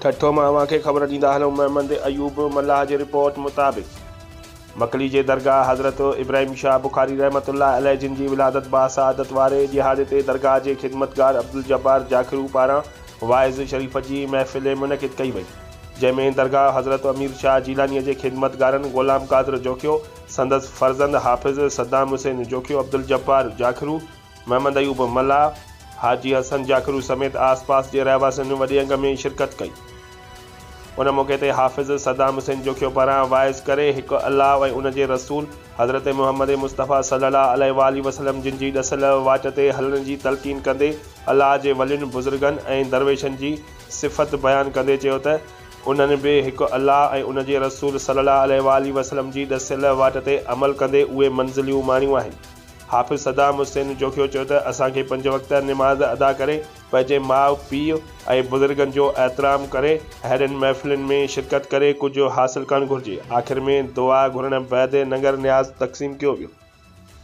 ٺٽو مان اوهان کي خبر ڏيندا هلون محمد ايوب ملاح جي رپورٽ مطابق مڪلي جي درگاهه حضرت ابراهيم شاهه بخاري رحمة الله عليه جن جي ولادت باسعادت واري ڏهاڙي تي درگاهه جي خدمتگار عبدالجبار جاکرو پاران واعظ شريف جي محفل منعقد ڪئي وئي جنهن ۾ درگاهه حضرت امير شاهه جيلاني جي خدمتگارن غلام قادر جوکيو سندس فرزند حافظ صدام حسين جوکيو عبدالجبار جاکرو محمد ايوب ملاح، حاجي حسن جاکرو سميت آس پاس جي رهواسين وڏي انگ ۾ شرڪت ڪئي. ان موقعي تي حافظ صدام حسين جوکيو پاران واعظ ڪري هڪ الله ۽ ان جي رسول حضرت محمد مصطفيٰ صلي الله عليه واٰله وسلم جن جي ڏسيل واٽ تي هلڻ جي تلقين ڪندي الله جي ولين بزرگن ۽ درويشن جي صفت بيان ڪندي چيو ته انهن به هڪ الله ۽ ان جي رسول صلي الله عليه واٰله وسلم جي ڏسيل واٽ تي عمل ڪندي اهي منزليون ماڻيون آهن. حافظ صدام حسين جوکيو چيو ته اسان کي پنج وقت نماز ادا ڪري پنهنجي ماء پيء ۽ بزرگن جو احترام ڪري اهڙين محفلن ۾ شرڪت ڪري ڪجهه حاصل ڪرڻ گهرجي. آخر ۾ دعا گهرڻ بعد ننگر نياز تقسيم ڪيو ويو.